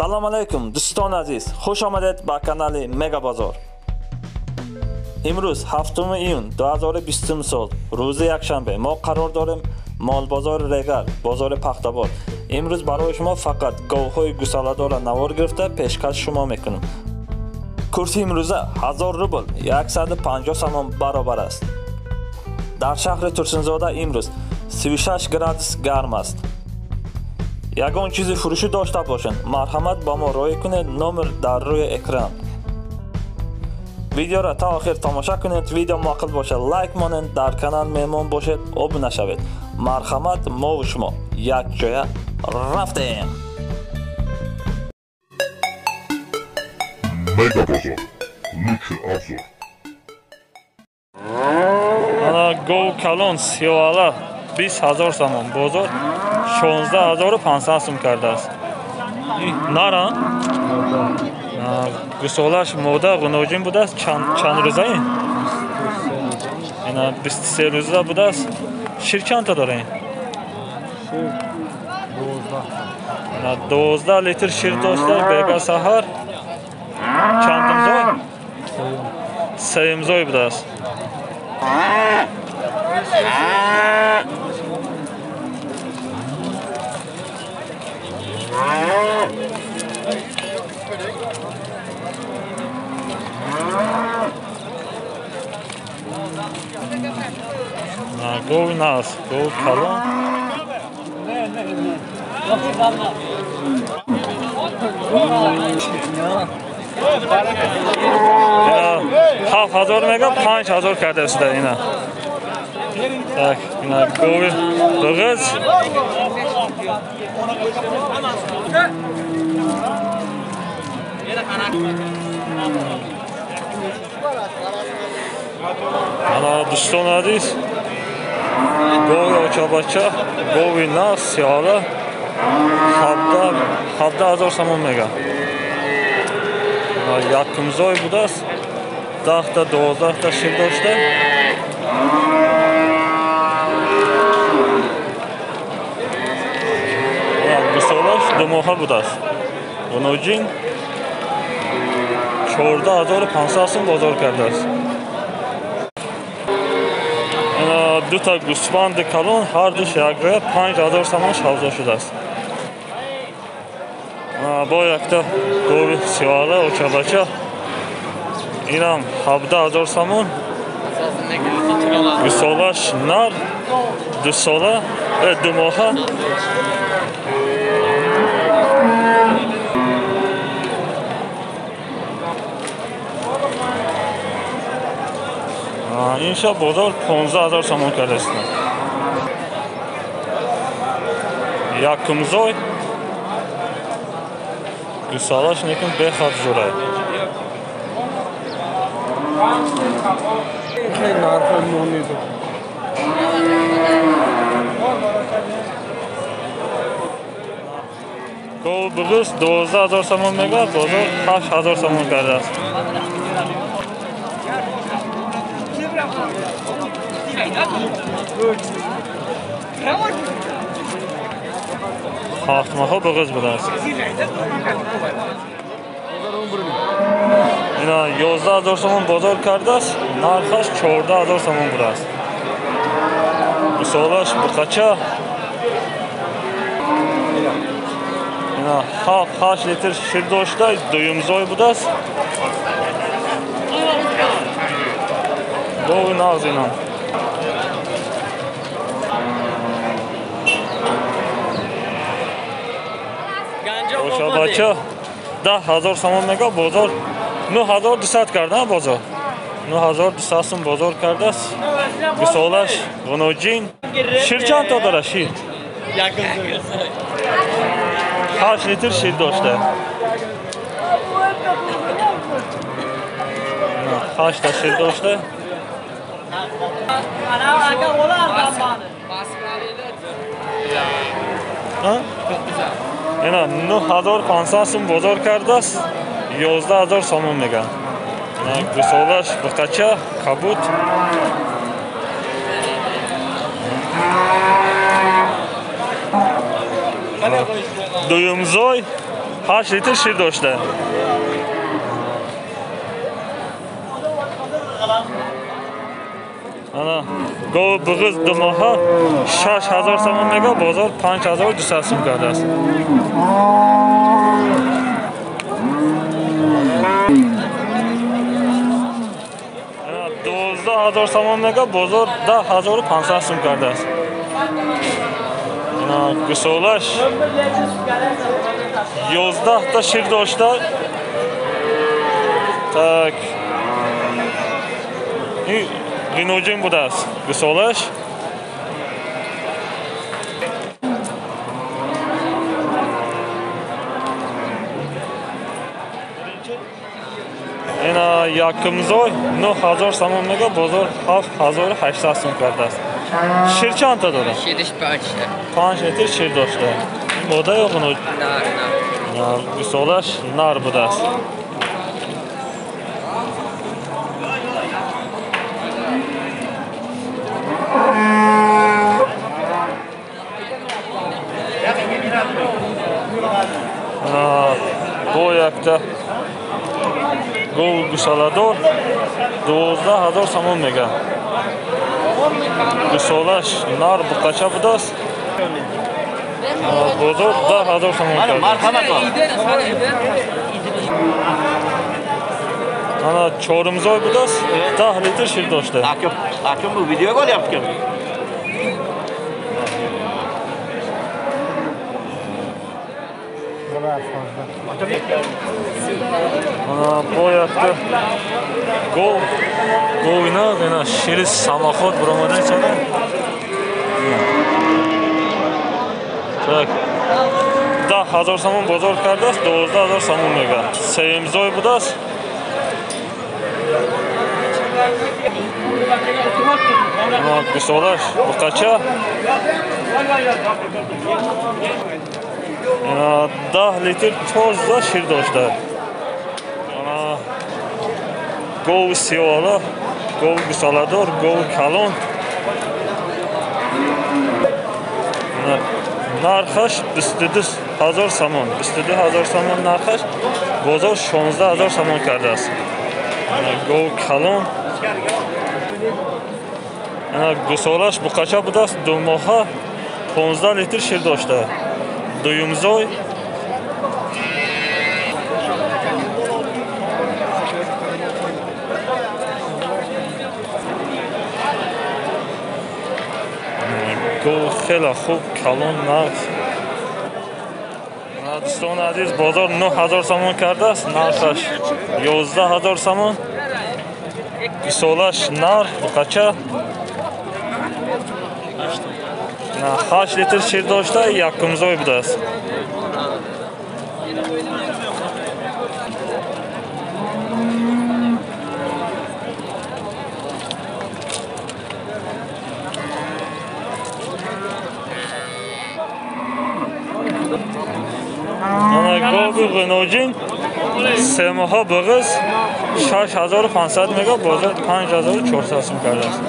Салом алейкум дӯстони азиз, хуш омадед ба канали Мега Бозор. Имрӯз 7 июн 2020 сол, рӯзи якшанбе, мо қарор дорем молбозори Регар, бозори Пахтабод. Имрӯз барои шумо фақат говҳои гусаладорро навор гирифта пешкаш шумо мекунем. Курси имрӯза 1000 рубл 150 сомон баробар аст. Дар шаҳри Турсунзода имрӯз 36 градус гарм аст. Ягон чизи фурӯшӣ дошта бошед, марҳамат ба мо роҳӣ кунед, номер дар рӯи экран. Видеоро та охир тамоша кунед, видео маъқул бошад лайк монед, дар канал меҳмон бошед обуна шавед. Марҳамат, мову шумо якҷоя рафтем. Мега Бозор. Лучший обзор. Ана гов калон сиёҳала 20 000 сомон, бозор 16 500 сум кардааст. Нара гусолаш мода ғуноҷин будааст. Чанд рӯза ин? Ина 23 рӯза будааст. Шир чандта дора ин? 12 литр шир дошта. Бега саҳар чандумзой? Сеюмзой будааст. Гови нас, гов калон. Ина 7000 мега, 5000 карда шуда ина. Так, ина гови дуғиз. Ана дӯстони азиз, гови очабача, гови нас сиёҳала 17 000 сомон мега. Якумзой будааст, 10та 12та шир дошта. Гусолаш думоҳа будааст. Ғуноҷин 14 500 сум бозор кардааст. Дута гӯсфанди калон ҳардуш якҷоя 5000 сомон савдо шудааст. Бо якта гови сиёҳала очабача, инам 17 000 сомон. Гусолаш нар, дусола, думоҳа. Инша бозор 15 000 сомон кардааст. Якумзой гусолаш некун бехад зурай. Гов буғиз 12 000 сомон мега, бозор 8000 сомон кардааст. Ҳафтмоҳа буғиз будааст. Ина 11 000 сомон бозор кардааст, нархаш 14 000 сомон будааст. Гусолаш буқача. Ина 7-8 литр шир дошта, дуюмзой будааст. Гови нағз инам. Очабача 10 000 сомон мега, бозор 9200 карда, бозор 9200 сум бозор кардааст. Гусолаш ғуноҷин. Шир чанд та дора шир? 8 литр шир дошта. 8 та шир дошта. Ина 9500 сум бозор кардааст, 11 000 сомон мега. Гусолаш буқача, кабуд. Дуюмзой 8 литр шир дошта. Ана гов буғиз 2 моҳа 6000 сомон мега, бозор 5200 сом кардааст. Ана 12000 сомон мега, бозор 10500 сом кардааст. Ана гусолаш 11 та шир дошта. Так. Ин ғиноҷин будааст гусолаш. Ина якумзой 9000 сомон мега, бозор 7800 сом кардааст. Шир чанд та дорад? Шириш 5 та. 5 литр шир дошта. Мода ё ғиноҷ? Нар, нар. Гусолаш нар будааст. Бо якта гов гусоладор 12000 сомон мега. Гусолаш нар буқача будааст. Бозор 10000 сомон кардааст. Ана чорумзой будааст, 10 литр шир дошта. Аким bu videoga olyapti. Ана бо якта гов говина ина шири самоход буромада чада. Так 10000 сомон бозор кардааст, 12000 сомон мега. Сеюмзой будааст. Гусолаш буқача 10 литр тоза шир дошта. Гов сиёҳала, гов гусоладор, гов калон. Нархаш 22000 сомон, 22000 сомон нархаш, бозор 16000 сомон кардааст. Гов калон. Гусолаш буқача будааст, 2 моҳа 15 литр шир дошта. Дуюмзой гов хеле хуб калон нарх. Дӯстони азиз, бозор 9000 сомон кардааст, нархаш 11000 сомон. Гусолаш нар буқача 8 литр шир дошта, якумзой будааст. Ана гови ғиноҷин 3 моҳа буғиз 6500 мега, бозор 5400 сом кардааст.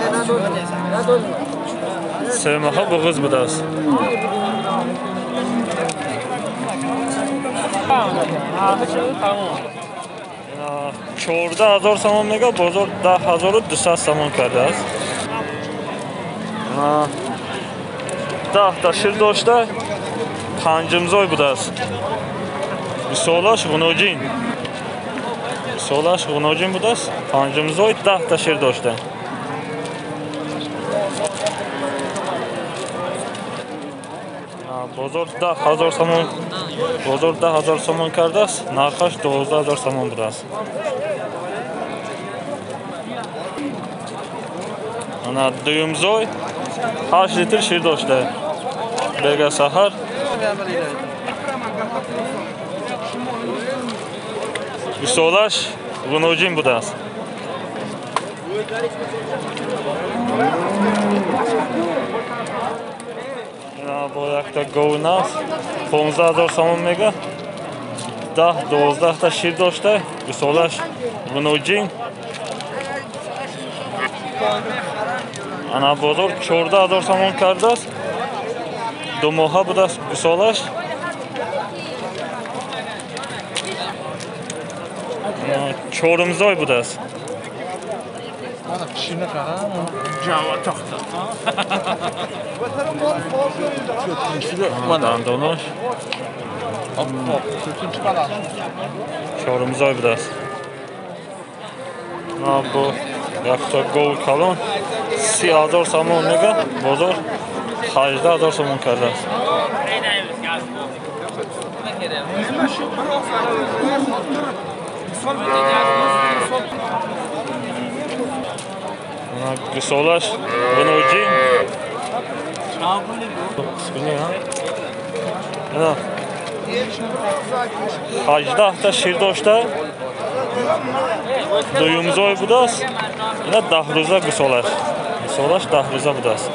3 моҳа буғиз будааст. 14000 сомон мега, бозор 10200 сомон кардааст. 10 та шир дошта, панҷумзой будааст. Гусолаш ғуноҷин. Гусолаш ғуноҷин будааст, панҷумзой 10 та шир дошта. Бозор 10000 сомон, бозор 10000 сомон кардааст, нархаш 12000 сомон будааст. Ана дуюмзой 8 литр шир дошта. Бега саҳар. Гусолаш ғуноҷин будааст. Бо якта гов нав 15000 сомон мега, 10-12 та шир дошта, гусолаш ғуноҷин. Ана бозор 14000 сомон кардааст, 2 моҳа будааст гусолаш. Чорумзой будааст. Дандонош чорумзой будааст. Бо якта гови калон 30 000 сомон мега, бозор 18 000 сомон кардааст. Гусолаш буноҷи 18 та шир дошта, дуюмзой будааст. Ина 10 рӯза гусолаш. Гусолаш 10 рӯза будааст.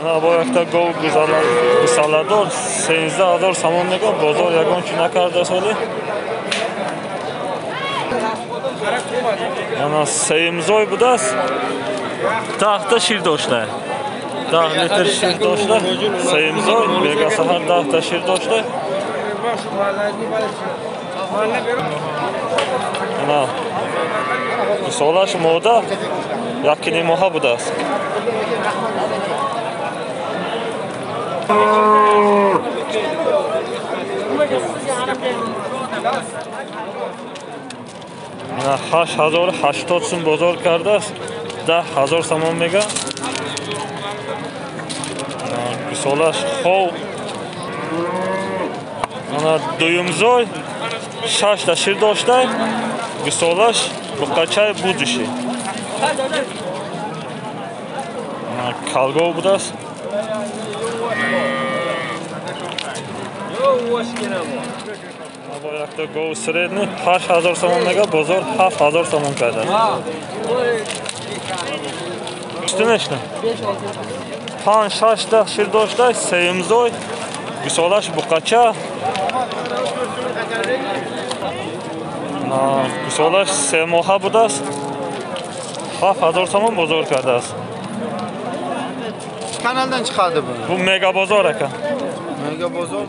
Ина бо якта гов гусаладор 13 000 сомон мега, бозор ягон чи накардааст ҳоле. Ана сеюмзой будааст, 10 та шир дошта. 10 литр шир дошта, сеюмзой бега саҳар 10 та шир дошта. Ана гусолаш мода 1,5 моҳа будааст. Ина 8080 сум бозор кардааст, 10 000 сомон мега. Гусолаш хов. Ана дуюмзой 6 та шир дошта, гусолаш буқачаи будуши. Калгов будааст. Бо якта гов средний 8000 сомон мега, бозор 7000 сомон кардааст. Чӣ 5-6 та шир дошта, сеюмзой, гусолаш буқача. Гусолаш 3 моҳа будааст, 7000 сомон бозор кардааст. Kanaldan chiqadi bu. Bu mega bozor ekan. Mega bozor.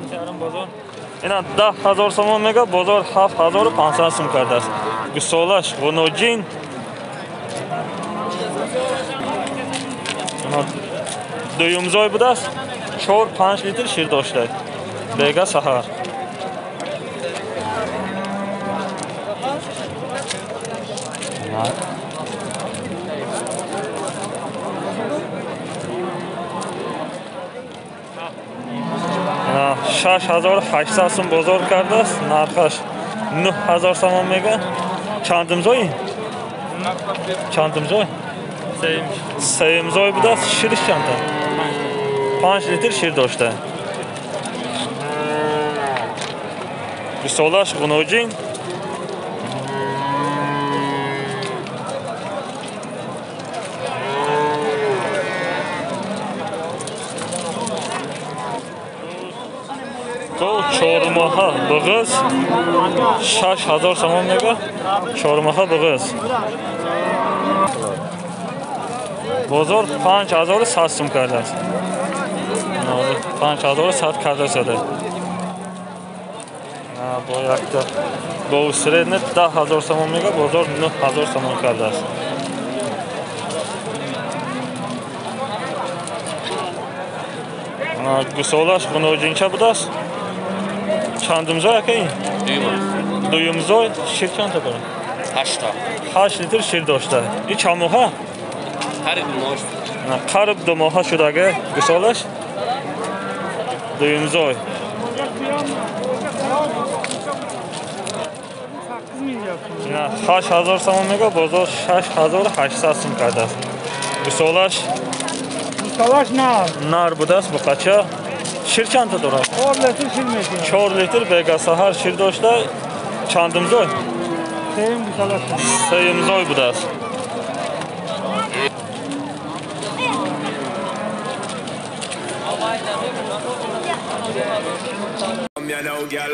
Ина 10 000 сомон мега, бозор 7500 сум кардааст. Гусолаш ғуноҷин. Дуюмзой будааст, 4-5 литр шир дошта. Бега саҳар. Ина 6800 сум бозор кардааст, нархаш 9000 сомон мега. Чандумзой? Чандумзой? Сеюмзой будааст, шириш чанда? 5 литр шир дошта. Гусолаш ғуноҷин. Гов чормоҳа буғиз 6000 сомон мега, чормоҳа буғиз. Бозор 5100 сум кардааст. 5100 кардааст. Бо якта гов средний 10000 сомон мега, бозор 9000 сомон кардааст. Гусолаш ғуноҷинча будааст. Чандумзой ака ин? Дуюмзой. Шир чанд та дорад? 8 та. 8 литр шир дошта. И чанд моҳа? Қариб 2 моҳ. Қариб 2 моҳа шудага гусолаш. Дуюмзой. 8000 сомон мега, бозор 6800 сум кардааст. Гусолаш Гусолаш нар. Нар будааст, буқача. Шир чанд та дорад? 4 литр шир метиҳад. 4 литр бега саҳар шир дошта. Чандумзой? Сеюм гусолаш. Сеюмзой будааст. You know, girl.